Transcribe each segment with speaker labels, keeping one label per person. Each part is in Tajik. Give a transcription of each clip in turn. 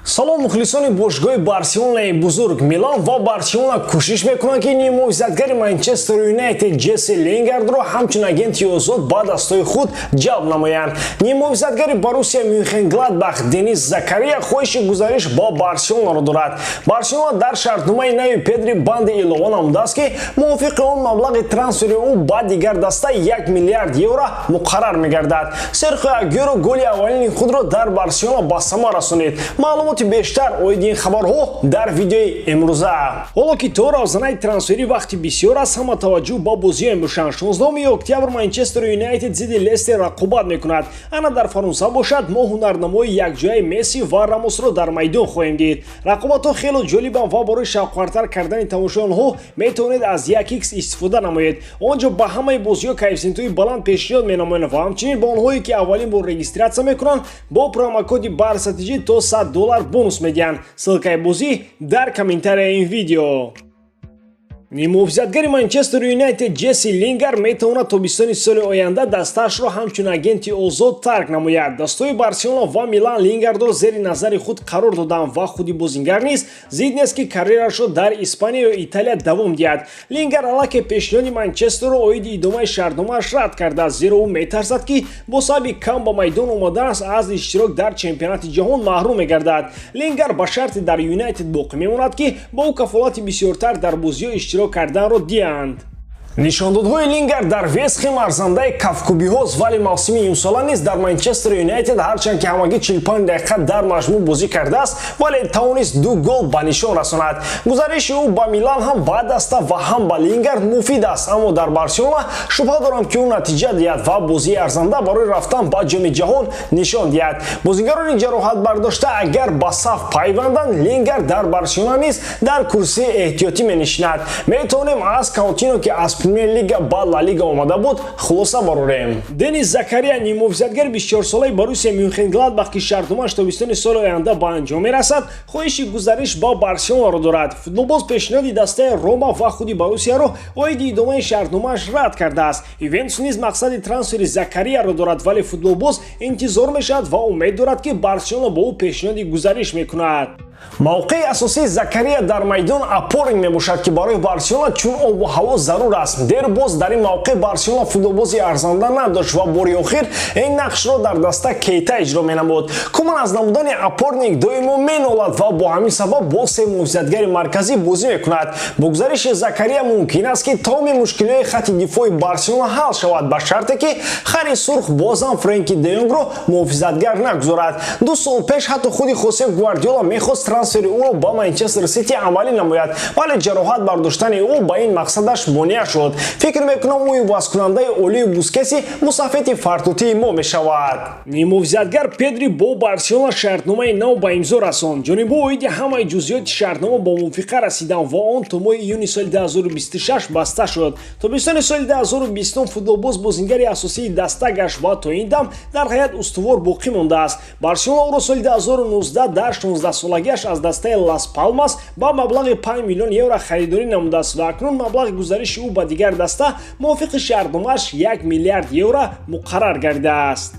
Speaker 1: Салом, мухлисони бошгоҳи Барселонаи бузург! Милан ва Барселона кӯшиш мекунанд, ки ниммуҳофизатгари Манчестер Юнайтед Ҷесси Лингардро ҳамчун агенти озод ба дастҳои худ ҷалб намоянд. Ниммуҳофизатгари Боруссия Мюнхен-Гладбах Денис Закария хоҳиши гузариш ба Барселонаро дорад. Барселона дар шартномаи нави Педри банди илова намудааст, ки мувофиқи он маблағи трансфери ӯ ба дигар даста 1 миллиард евро муқаррар мегардад. Серхио Агюро голи аввалини худро дар Барселона ба самар расонид. Маълумоти бештар оиди ин хабарҳо дар видеои имрӯза. Ҳоло ки то равзанаи трансферӣ вақти бисёр аст, ҳама таваҷҷӯҳ ба бозиҳо мебошанд. 16 октябр Манчестер Юнайтед зидди Лестер рақобат мекунад. Ана дар Фаронса бошад, мо ҳунарнамои якҷояи Месси ва Рамосро дар майдон хоҳем дид. Рақобатҳо хело ҷолибанд ва барои шавқовартар кардани тамошои онҳо метавонед аз 1x истифода намоед. Он ҷо ба ҳамаи бозиҳо коэффисиентҳои баланд пешниҳод менамоянд ва ҳамчунин ба онҳое, ки аввалин бор регистрация мекунанд, бо промокоди БАРСАТЖ то 100 доллар бонус медиҳанд. Ссылкаи бозӣ дар комментарияи ин видео. Ниммуҳофизатгари Манчестер Юнайтед Ҷесси Лингар метавонад тобистони соли оянда дастаашро ҳамчун агенти озод тарк намояд. Дастҳои Барселона ва Милан Лингардро зери назари худ қарор доданд ва худи бозингар низ зид нест, ки карьерашро дар Испания ё Италия давом диҳад. Лингар аллакай пешниҳоди Манчестерро оиди идомаи шартномааш рад кардааст, зеро ӯ метарсад, ки бо сабаби кам ба майдон омаданаш аз иштирок дар чемпионати ҷаҳон маҳрум мегардад. Лингар ба шарте дар Юнайтед боқӣ мемонад, ки ба ӯ кафолати бисёртар дар бозиҳо иштирок карданро диҳанд. Нишондодҳои Лингар дар Вестхем арзандаи кафкӯбиҳост, вале мавсими имсола низ дар Манчестер Юнайтед, ҳарчанд ки ҳамагӣ 45 дақиқа дар маҷмӯъ бозӣ кардааст, вале тавонист ду гол ба нишон расонад. Гузариши ӯ ба Милан ҳам ба даста ва ҳам ба Лингард муфид аст, аммо дар Барселона шубҳа дорам, ки ӯ натиҷа диҳад ва бозии арзанда барои рафтан ба Ҷоми ҷаҳон нишон диҳад. Бозигарони ҷароҳатбардошта агар ба саф пайванданд, Лингард дар Барселона низ дар курсии эҳтиётӣ менишинад. Метавонем аз Каутино, ки аз Премер-лига ба Ла Лига омада буд, хулоса барорем. Денис Закария, ниммуҳофизатгари 24-солаи Боруссия Мюнхен-Гладбах, ки шартномааш тобистони соли оянда ба анҷом мерасад, хоҳиши гузариш ба Барселонаро дорад. Футболбоз пешниҳоди дастаи Рома ва худи Боруссияро оиди идомаи шартномааш рад кардааст. Ювентус низ мақсади трансфери Закарияро дорад, вале футболбоз интизор мешавад ва умед дорад, ки Барселона бо ӯ пешниҳоди гузариш мекунад. Мавқеи асосии Закария дар майдон опорник мебошад, ки барои Барселона чун обу ҳаво зарур аст. Дербоз дар ин мавқеъ Барселона футболбози арзанда надошт ва бори охир ин нақшро дар даста Кейта иҷро менамуд. Куман аз намудани опорник доимо менолад ва бо ҳамин сабаб бо се муҳофизатгари марказӣ бозӣ мекунад. Бо гузариши Закария мумкин аст, ки тамоми мушкилиҳои хатти дифои Барселона ҳал шавад, ба шарте ки хари сурх бозам Френки Деёнгро муҳофизатгар нагузорад. 2 сол пеш ҳатто худи Хосеп Гвардиола мехост трансфери ӯро ба Манчестер Сити амалӣ намояд, вале ҷароҳат бардоштани ӯ ба ин мақсадаш монеа шуд. Фикр мекунам, ӯ ивазкунандаи олии Бускеси мусафети фартутии мо мешавад. Ниммуҳофизатгар Педри бо Барселона шартномаи нав ба имзо расонд. Ҷонибҳо оиди ҳамаи ҷузъиёти шартнома бо мувофиқа расиданд ва он то моҳи июни соли 2026 баста шуд. Тобистони соли 2020 футболбоз бозингари асосии даста гашт ва то ин дам дар ҳайат устувор боқӣ мондааст. Барселона ӯро соли 2019 дар 16 солагиаш аз дастаи Лас Палмас ба маблағи 5 миллион евро харидорӣ намудааст ва акнун маблағи гузариши ӯ ба дигар даста мувофиқи шартномааш 1 миллиард евро муқаррар гардидааст.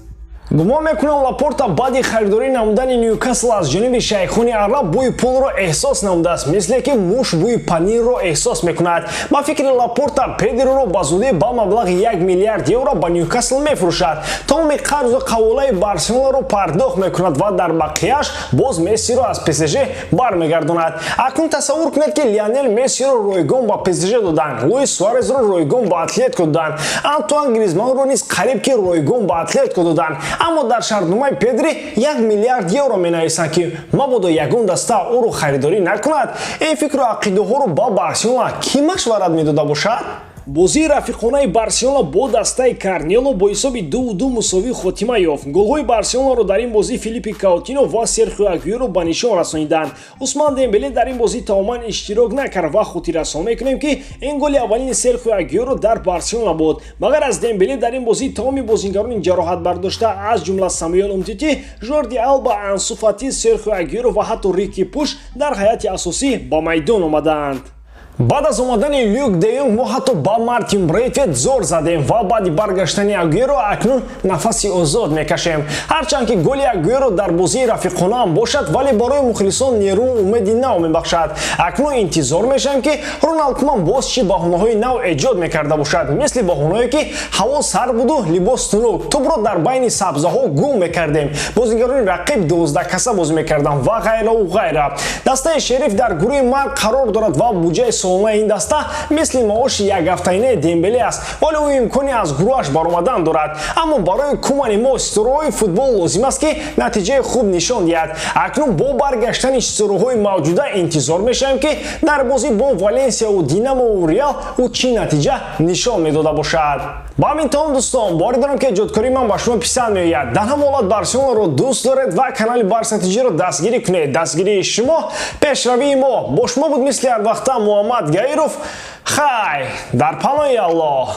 Speaker 1: Гумон мекунам, Лапорта баъди харидорӣ намудани Ньюкасл аз ҷониби шайхони араб бӯи пулро эҳсос намудааст, мисле ки муш бӯи панирро эҳсос мекунад. Ба фикри Лапорта, Педриро ба зудӣ ба маблағи 1 миллиард евро ба Ньюкасл мефурӯшад, тамоми қарзу қаволаи Барселонаро пардохт мекунад ва дар бақияш боз Мессиро аз ПСЖ бармегардонад. Акнун тасаввур кунед, ки Лионел Мессиро ройгон ба ПСЖ доданд, Луис Суарезро ройгон ба Атлетико доданд, Антуан Гризманро низ қариб ки ройгон ба Атлетико доданд, аммо дар шартномаи Педри 1 миллиард евро менависанд, ки мабодо ягон даста ӯро харидорӣ накунад. Ин фикру ақидаҳоро ба Барселона кӣ машварат медода бошад? Бозии рафиқонаи Барселона бо дастаи Карнело бо ҳисоби 2-2 мусовӣ хотима ёфт. Голҳои Барселонаро дар ин бозӣ Филиппи Каутино ва Серхио Агюэро ба нишон расониданд. Усман Дембеле дар ин бозӣ тамоман иштирок накард ва хотиррасон мекунем, ки ин голи аввалини Серхио Агюэро дар Барселона буд. Ба ғайр аз Дембеле, дар ин бозӣ тамоми бозингарони ҷароҳатбардошта, аз ҷумла Самуэл Умтити, Жорди Алба, Ансу Фати, Серхио Агюэро ва ҳатто Рики Пуш дар ҳайати асосӣ ба майдон омаданд. Баъд аз омадани Люк де Йонг мо ҳатто ба Мартин Брейтвейт зор задем ва баъди баргаштани Агуэро акнун нафаси озод мекашем. Ҳарчанд ки голи Агуэро дар бозии рафиқонаам бошад, вале барои мухлисон нерӯу умеди нав мебахшад. Акнун интизор мешавем, ки Роналд Куман боз чӣ баҳонаҳои нав эҷод мекарда бошад, мисли баҳонаое, ки ҳаво сард буду либос тунук, тӯбро дар байни сабзаҳо гум мекардем, бозигарони рақиб 12 каса бозӣ мекарданд ва ғайраву ғайра. Дастаи Шериф дар гурӯҳи марг қарор дорад ва буҷаи солонаи ин даста мисли маоши якҳафтаинаи Дембеле аст, вале ӯ имкони аз гурӯҳаш баромадан дорад. Аммо барои Кумани мо, ситораҳои футбол, лозим аст, ки натиҷаи хуб нишон диҳад. Акнун бо баргаштани ситораҳои мавҷуда интизор мешавем, ки дар бозӣ бо Валенсияву Динамову Реал ӯ чӣ натиҷа нишон медода бошад. Ба ҳамин тамом, дӯстон. Боварӣ дорам, ки эҷодкории ман ба шумо писанд меояд. Дар ҳама ҳолат Барселонаро дӯст доред ва канали Барса ТЖро дастгирӣ кунед. Дастгирии шумо пешравии мо. Бо шумо буд мисли ҳар вақта Муҳаммад Гаиров. Хай, дар паноҳи Аллоҳ.